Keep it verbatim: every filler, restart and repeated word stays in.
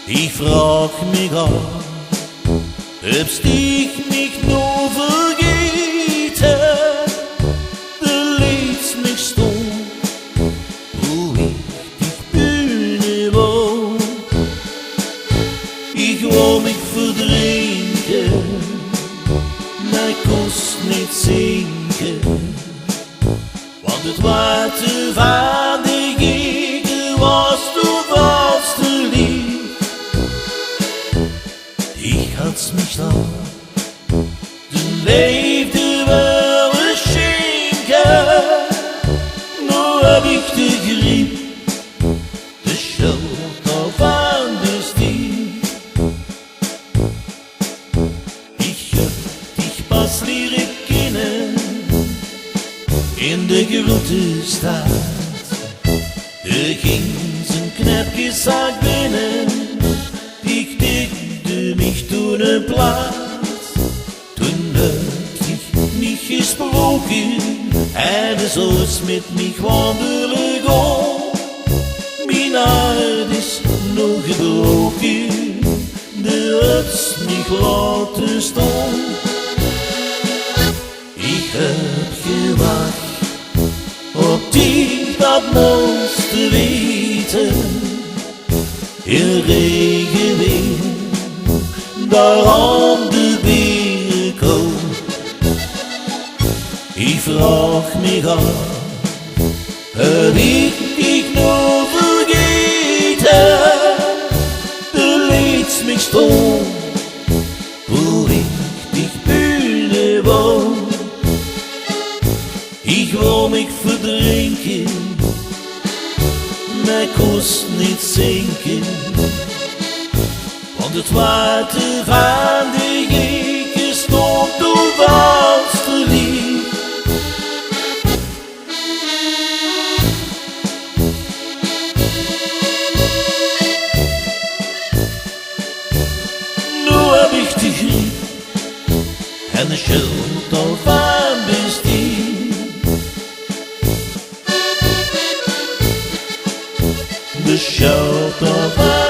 Ich vraog mich aaf, höbs dich mich noe vergaete? De leets mich stónd, wie ich dich binne wou. Ich wou mich verdrinke, mer kós neet zinke. Want 't water van de gieter waas doe waas te lief. Ich had mich dan de leefde wille schinke. Noe höb ich de griep, de sjöld daovan is diep. Ich höb dich pas liere kinne in de groete stad. Doe gings in knepkeszak binne, dich tikde mich doe in plaat. Doe höb ich dich gesproke en doe zóls mit mich wandele gaon. Mien hart is noe gebroke, doe höbs mich laote staon. Ich höb gewach op dich, dat mós te weite. In rege weer, dao aan de Berekoop. Ich vraog mich aaf, höb ich dich noe vergaete? De leets mich stónd, wie ich dich binne wou. Ich wou mich verdrinke, mer kós neet zinke. Want 't water van de gieter stónd doe waas te lief. Noe höb ich de griep en de sjöld daovan is diep. De sjöld daovan